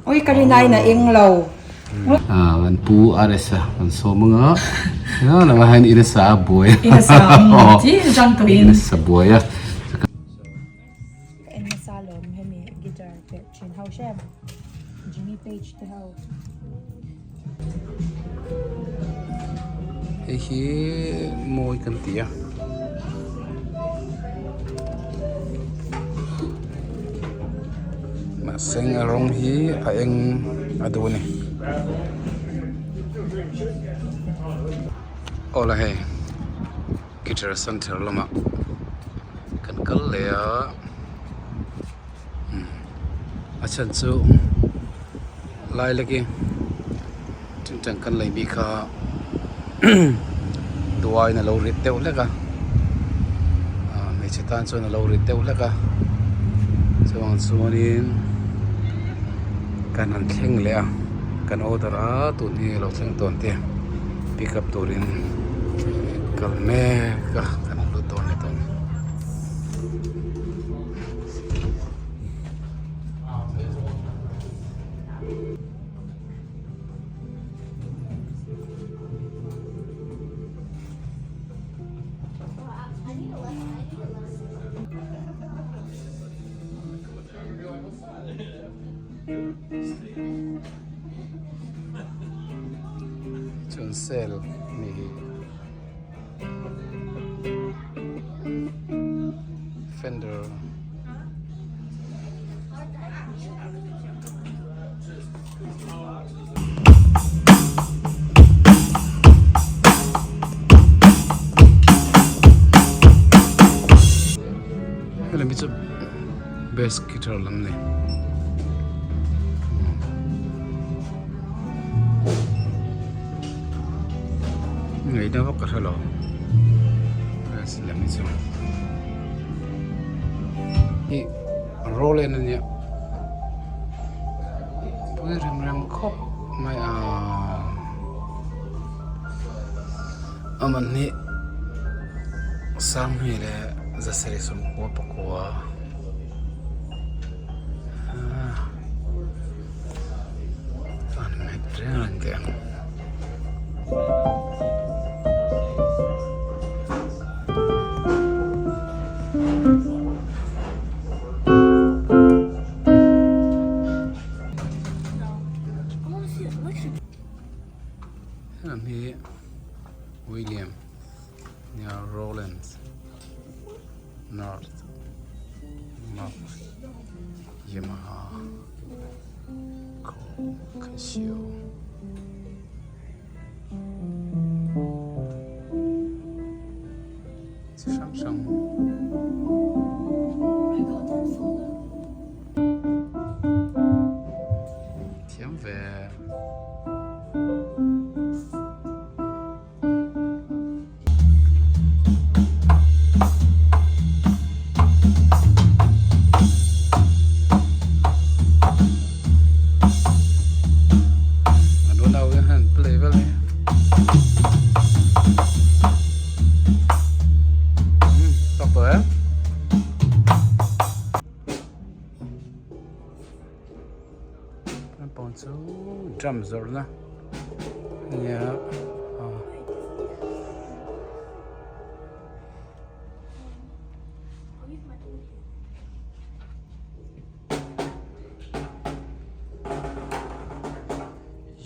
Ui ka rin aiin a eng lo. Kan pu RS a kan sawm anga a lamah hian in a sa a buai In a sa chi zang tawhin. In a sa buai a. Ka en nasa lawm hemi guitar perh thin ho hrem Jimmy Page te ho. Hei hi mawi kan ti a. Mahse a rawng hi a eng a duh a ni. Aw la hei guitar center lamah kan kal leh a a chhan chu lai lek i tingtang kan lei mi kha duaiin a lo rit deuh hlek a ah hmeichhe tan chuan a lo rit deuh hlek a chuvang chuanin kan han thleng leh a kan order a tun hi a lo thleng tawn te pick up turin kal mek a kan lut dawn leh dawn. Chuan sale ni hi. Fender Helami chu bass guitar lam ni. Ngaihna vak ka hre lo bass lam hi chu ih Roland a nia pui rem rem khawp mai a a man hi sanghnih leh zasarih sawmkua pakua an nghet reng reng teh ang. Helam hi William nia Rowlands North Mark Yamaha Casio. Chi hrang hrang thiam ve. An unau hian han play vel mai umm tawk tawh em. Naupang chu drum zawrhna a nia aw.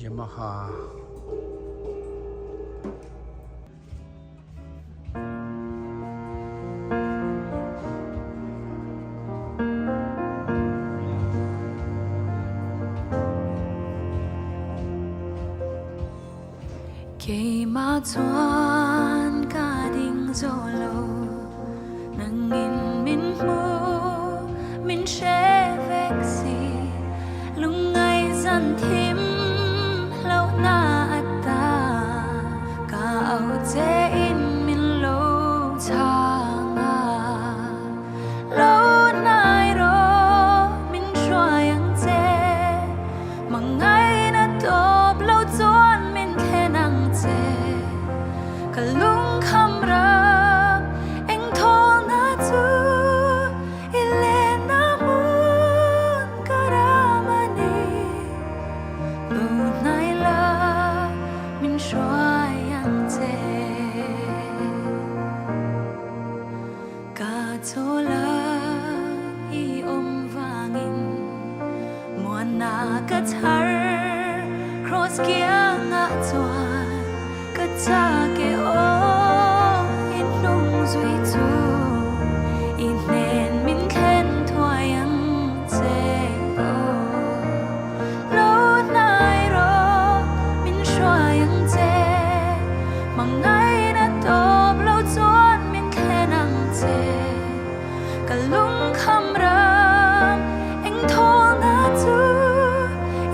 Yamaha. Keimah chuan ka ding zo lo nangin min hmu min hre vek si lungngai zan thim hlauhna ata ka au che in min lo chhang a lo hnai rawh min hruai ang che Mangaina tawp lo chuan min thlen ang che, ka lungkham ram. kiangah chuan ka chak e aw i hnung zui chu i hnen min thlen thuai ang che aw. Lo hnai rawh min hruai ang che hmangaihna tawp lo chuan min thlen ang che. Ka lungkham ram eng thawlna chu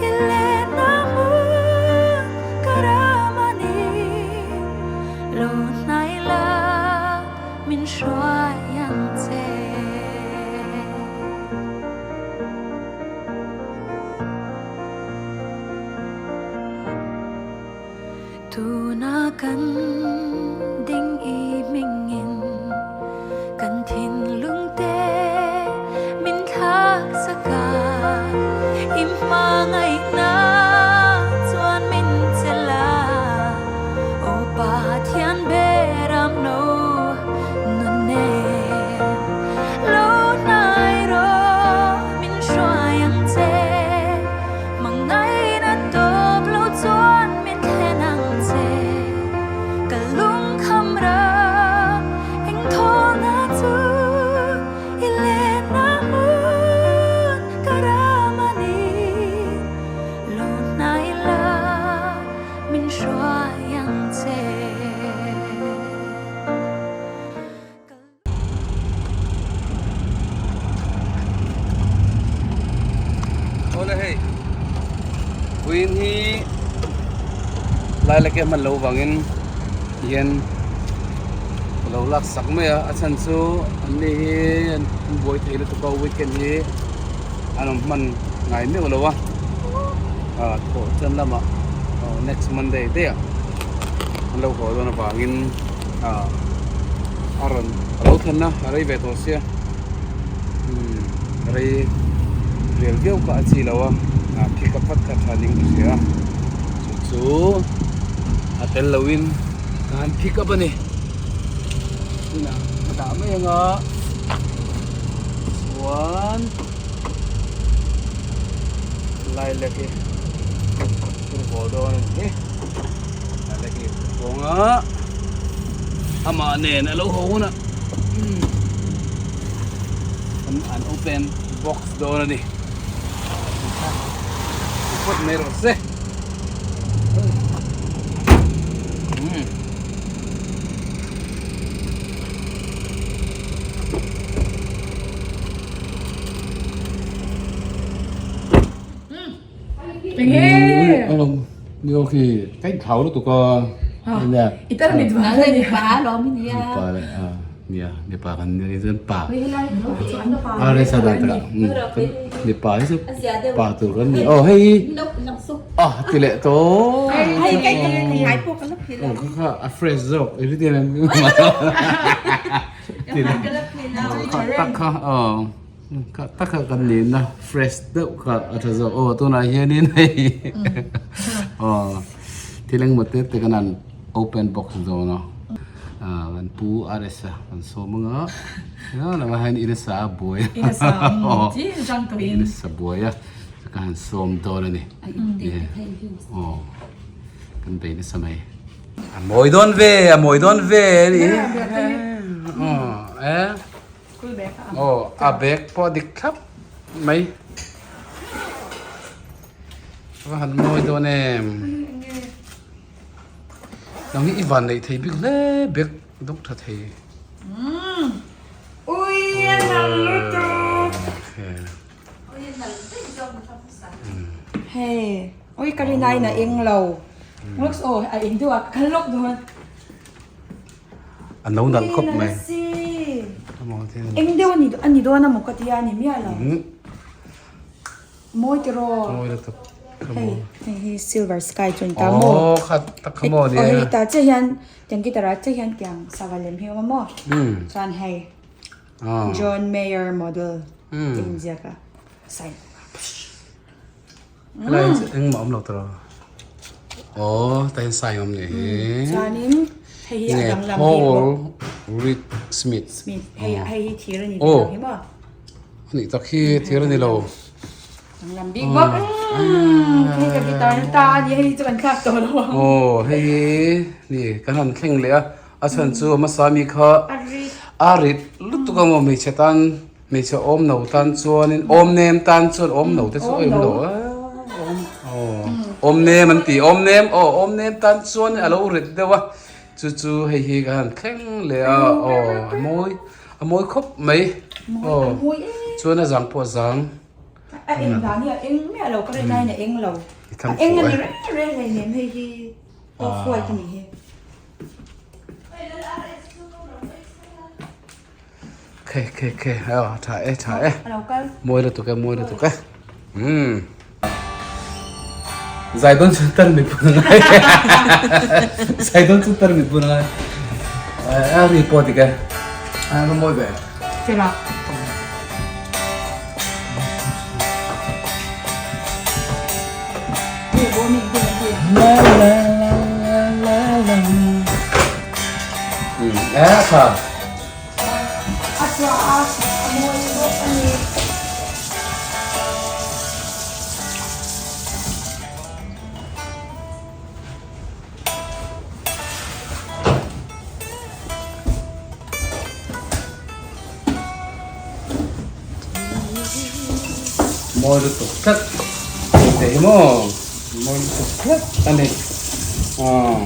i lenna hmun ka ram a ni. Lo hnai la min hruai ang che. Tuna kan ding i hmingin kan thinlung te min thlak sak a, i hmangaihna chuan min chelh a, aw Pathian beram no nun nen lo hnai rawh min hruai ang che. Hmangaihna tawp lo chuan min thlen ang che. Ka lungkham ram eng thawlna chu i lenna hmun ka ram a ni. Lo hnai la min hruai ang che. Awle hei vawiin hi lai lake hman lo vangin hian ka lo lak sak mai a a chhan chu an ni hi an buai thei lutuk a weekend hi an awm hman ngai meuh lo a ah thawh chan lamah next monday daih ah an lo haw dawn avangin ah a rawn a lo thlen a a rei ve tawh sia umm rei rial viau kha a chi lo a ah pick up vat kha a tha ning ka hria chu chu a tel lo in ka han pick up a ni tunah ka dah mai anga chuan lilac hi tur dawn a ni. Kawnga amah nen a lo haw hunah an open box dawn a ni phawt mai rawh se. Ni ok cái thau lutuk a nia Itar mit va le ni pa lo mi nia pa le a nia ni pa kan ni chuan pa a re sa dan ta ni pa hi chu pa tur kan ni oh hei ah ti leh to hei cái cái pawh ka la phil oh kha kha a fresh zawk everything ti leh kha tak kha oh Kha tak a kan nihna fresh deuh kha a tha zawk aw tunah hianin hei aw thil engmaw te te kan han open box dawn a ah kan pu RS a kan sawm anga helai lamah hian in a sa a buai a in a sa buai a ka han sawm dawn a ni aw kan bei nasa mai. A mawi dawn ve a mawi dawn ve a ni aw e. Aw a bag pawh a dik thlap mai a va han mawi dawn em nang hi i van neih thei bik hle bag dawng tha thei Hei ui ka rin aiin a eng lo looks aw a eng deuh a ka kal lawk dawn. A no nalh khawp mai. Eng deuh a ni dawn a maw ka tia a ni miah lo. Mawi tiraw. Mawi lutuk. Hei hei hi silver sky chu a ni ta maw. Aw kha tak kha maw nia. Aw hei ta chiah hian tiang guitar ah chiah hian tiang sava lem hi a awm a maw. Chuan hei John Mayer model tih inziak a sign. Helai hi chu engmah awm lo tawh lo. Aw tah hian sign awm leh hi. Chuanin hei hi a danglam bik bawk. Paul Reed Smith. Smith hei hei hi thir a ni ve lo hi maw. Ani tak hi thir a ni lo. Danglam bik bawk. Hei ka guitar na ta a ni hei chu kan thlak tawh lo ang. Aw hei hi ni kan han thleng leh a a chhan chu hmasa mi kha a rit lutuk a maw hmeichhe tan hmeichhe awm no tan chuanin awm nem tan chuan awm no te chu a awm lo a awm aw awm nem an ti awm nem aw awm nem tan chuan a lo rit deuh a chu chu hei hi kan han thleng leh a aw a mawi a mawi khawp mai aw chuan a zang pawh a zang. A eng dan hi a eng miah lo ka rin aiin a eng lo. A eng a ni reng reng hleinem hei hi off white a ni hi. Khe khe khe a tha e tha e. Mawi lutuk e mawi lutuk e. Um. Zai dawn chu tar mit pun ngai. Zai dawn chu tar mit pun ngai. A ri pawh dik e. A mawi ve. Fela. A chhuah a, a mawi bawk a ni. Mawi lutuk tlat tih hi maw mawi lutuk tlat a ni aw.